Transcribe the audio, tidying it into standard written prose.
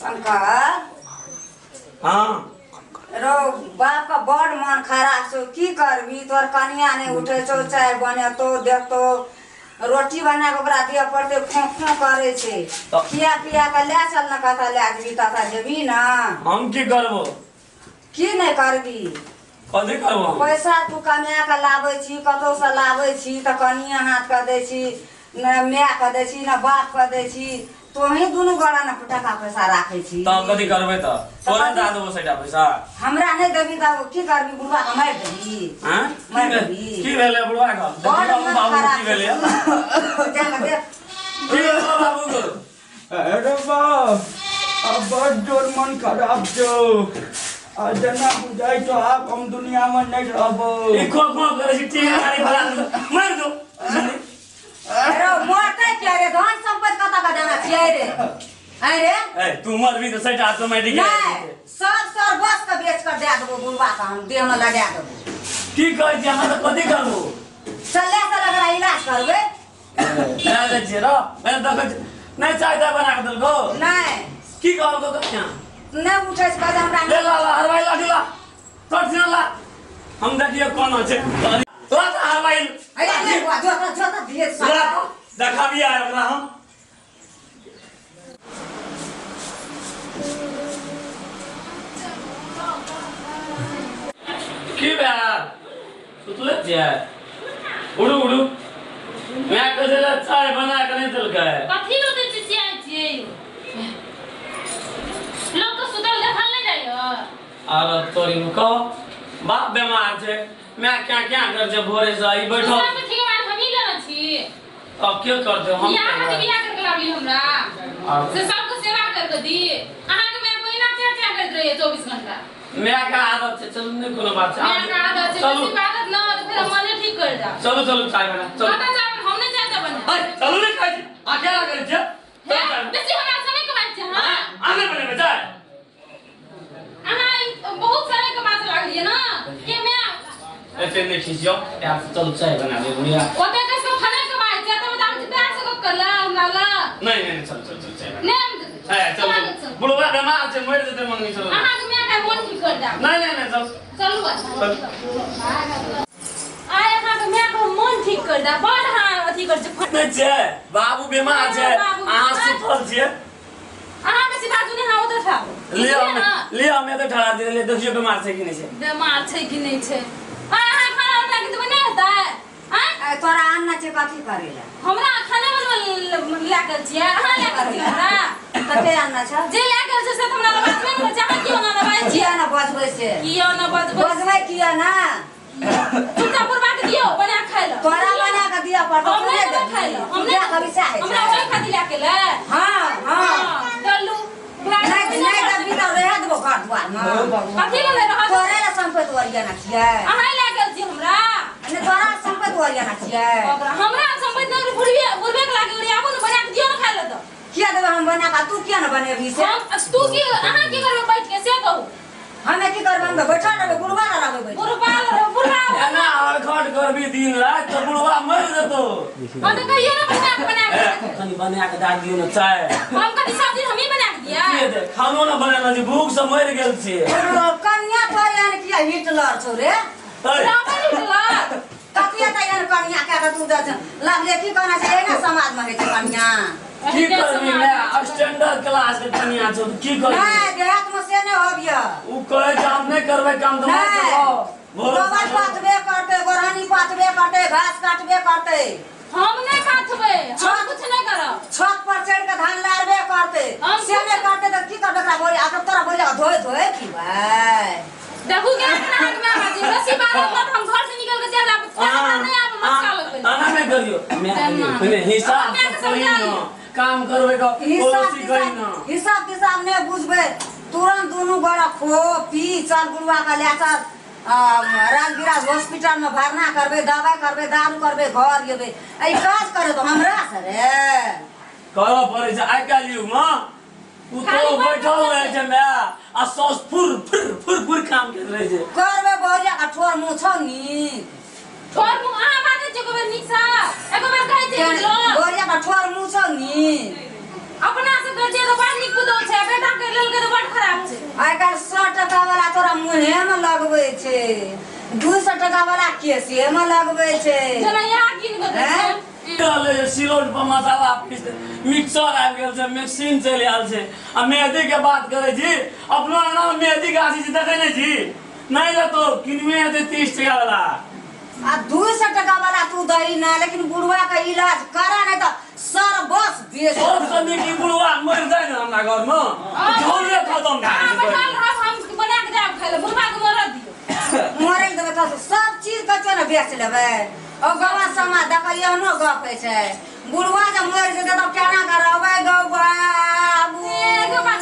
शंकर हाँ रो बाप का बड़ मन खराब छौ की करबी तोर कनिया नहीं उठे छौ चाय बनेतो देखतो रोटी बना के ओकरा दिअ पड़ते खों खों करे छै खिया पिया के ले चल न कथा ले जेबी तथा जेबी ना हम की करबो की नहीं करबी कथी करबो पैसा तू कमा के लाबै छी कतौ से लाबै छी त कनिया हाथ के दै छी न my के दै छी न बाप के दै छी तोही दुनू गोरा न टका पैसा राखै छी त कथी करबै त तोरा दा देबो सैटा पैसा हमरा नहीं देबी त की करबी बुढ़वा के मारि देबी हां मारि देबी की भेलै बुढ़वा के बाबू की भेलै जा के देख की भेलै बाबू के अरे बाप अब बड़ जोर मन खराब छौ आ जना बुझाइ छौ आब हम दुनिया में नहीं रहबो ई खो खो करै छी ठीक गाड़ी भरा मारि दो अरे मरते क्या रे धन संपत्ति कतऽ के देना छियै रे अरे ए तू मरबी त सैटा ऑटोमेटिक नहीं सब सर बस के बेच कर दे देबो बुढ़वा के हम देह में लगा देबो की कहै छी अहाँ त कथी करबो चल ले चल एकरा इलाज करबै ले जाइ छियै र मैं देखै नहीं चाय ताय बना के देलको नहीं की कहलको कनिया नहीं उठै छै कहै हमरा ले ला ला हरवाई लाठी ला तोर छिना ला हम देखिए कोन छै ला त हरवाई अरे ले बुआ जो जो त दिए ला देखाबी आय ओकरा हम की भेल सुतले छियै उड़ू उड़ू मैं कहै ले चाय बना के नहीं देलकै कथी लोग चिचियाइ छियै लोग के सुतल देखल नहीं जाइयो अरे तोरी मुको बाप बीमार छै मैं क्या क्या कर छै भोरे से आई बैठल सब ठीक है हम ही लेना छी अब के करते हम बियाह के बियाह करके लाबली हमरा से सबके सेवा करके दी अहाँ के मैं कोइना चा चा करत रहिए 24 घंटा मैं का आदत छै चलू नहीं कोनो बात छै मैं का आदत छै चलू बेसी आदत न त फिर मने ठीक कर जा चलू चलू चाय बना चलू कतऽ चाय हम नहीं चाय बना अरे चलू नहीं खाइ छी आ क्या करै छै बेसी हमरा समय कमाइ छै हां आने बनेबै चाय अहाँ बहुत सारे कमाए लागलिए ना के मैं ऐसे नहीं खींचियो यार चलू चाय बना दे बुढ़िया ओते के सब खाना कमाइ छै त बताब प्यार से गप करला हमरा ला नहीं नहीं चल चल चल चाय नहीं ए चल बुढ़वा बीमार छै मरि जेतै मंगनी चलू अहाँ के मैं के मन ठीक कर जा नहीं नहीं नहीं चल चलू आय अहाँ के मैं के मन ठीक कर दा बड़ हां अथी कर छै नहीं छै बाबू बीमार छै अहाँ सुतल छियै अहाँ के सीधा जुने हां उधर था ले हम एतऽ ठहरा दे ले देखियो बीमार छै कि नहीं छै बीमार छै कि नहीं छै अहाँ खाना बना के देबै नहीं हेतै आं तोरा आनना छै कथी करै ला हमरा खाना बनबै लए गेल छियै अहाँ लए गेल छियै हमरा कते आनना छै जे लए गेल छै से त हमरा बाजबै ने छै अहाँ कियो ना बाजै किया ना बजबै से कियो ना बजबै बजबै किया ना चुपचाप बुढ़वा के दियो बना खाइ ल तोरा बना के दिया पड़तो हम नहीं खाइ ल हम नहीं कभी चाहे हमरा ओइ खातिर लए के ले हां हां चलू नहीं नहीं देबी त रह देबो घर द्वार में कथी ले रह तोरे ला संपत्ति ओरियाना छियै अहाँ लए गेल छी हमरा ने तोरा संपत्ति ओरियाना छियै हमरा संपत्ति न बुढ़वे बुढ़वे के लागे ओरियाबो न बना के दियो न खाइ ल त किया देबै हम बना के तू किया न बनेबी से हम तू की अहाँ की करबै बैठ के से कहू हमे की करबै हम बैठल रहबै बुढ़वा न रहबै बुढ़वा रहबै बुढ़वा एना हरखट करबी दिन रात त बुढ़वा मरि जेतो हम त कहियो न बना के बना के कनी बना के दे दियो न चाय हम कनी सब्जी हमही बना के दिया के दे खानो न बनेना छी भूख से मरि गेल छी कन्या तोर एहन किया हिटलर छौ रे रावण हिटलर कतिया त एहन कन्या के के तू दे लगले की कहना छै एना समाज में होइ छै कन्या की करबी मैं स्टैंडर्ड क्लास के कन्या छौ की करबी नहीं देहात में से नहीं होबिय उ कहै छै हम नहीं करबै काम त मत करबो गोबर पाथबे करते गोरहनी पाथबे करते घास काटबे करते हम नहीं काटबै हम कुछ नहीं करब छत पर चढ़ के धान लारबे करते से नहीं करते त की करबे एकरा बोली आकर तोरा बोली धोए धोए खिबै देखू के अहाँ के मैं बाजी रसी बात मत हम घर से निकल के चल आब खाना नहीं आब मस्का लगबै आना नहीं करियो मैं हिसाब से कोई न काम करबै क पॉलिसी करी न हिसाब किताब नहीं बुझबै तुरंत दुनू गोरा खो पी चल बुढ़वा के ले चल राजविराज हॉस्पिटल में भरना करबै दवाई करबै दारू करबै घर जेबै एहि काज करे तो हमरा से रे करऽ पड़ै छै आइ काल्हि युग में पुतोह बैठल रहै छै my आ साउस फुर फुर फुर फुर काम करैत रहै छै करबै बहुरिया के ठोर मुँह छौ नीक ठोर मुँह अहाँ बाजै छियै एको बेर नीक सँ एको बेर कहै छियै लोग बहुरिया के ठोर मुँह छौ नीक अपना से कहै छियै तऽ बड़ नीक पुतोह छै बेटा के लेल मुँहे में लगबै छै, 200 टका वाला केसे में लगबै छै। जेना यहाँ कीन कऽ दै हैं? छै। सिलौट पर मसाला पीस मिक्सर आबि गेल छै, मशीन चलि आयल छै। आ मेहदी के बात करै छी, अपनो अंगना में मेहदी गाछी छै, देखै नहि छी? नहि लेतो किनबे हेतै 30 टका वाला। आ 200 टका वाला तू दही ना, लेकिन बुढ़वा के इलाज करा नहीं तो सरबस बेच। सबसँ नीक ई बुढ़वा मरि जाय ने हमरा घर में, झोले खत्म भए अहाँ जेतै। बैठल रहब, हम बना कऽ जायब खाय लए, बुढ़वा के मरऽ दियौ। मरे देबै तऽ सब चीज के चो ने बेच लेबै। ओ गवा समा देख एहनो गप होइ छै, बुढ़वा जब मरि जेतै तब केना के रहबै गौ बाबू? एगो बात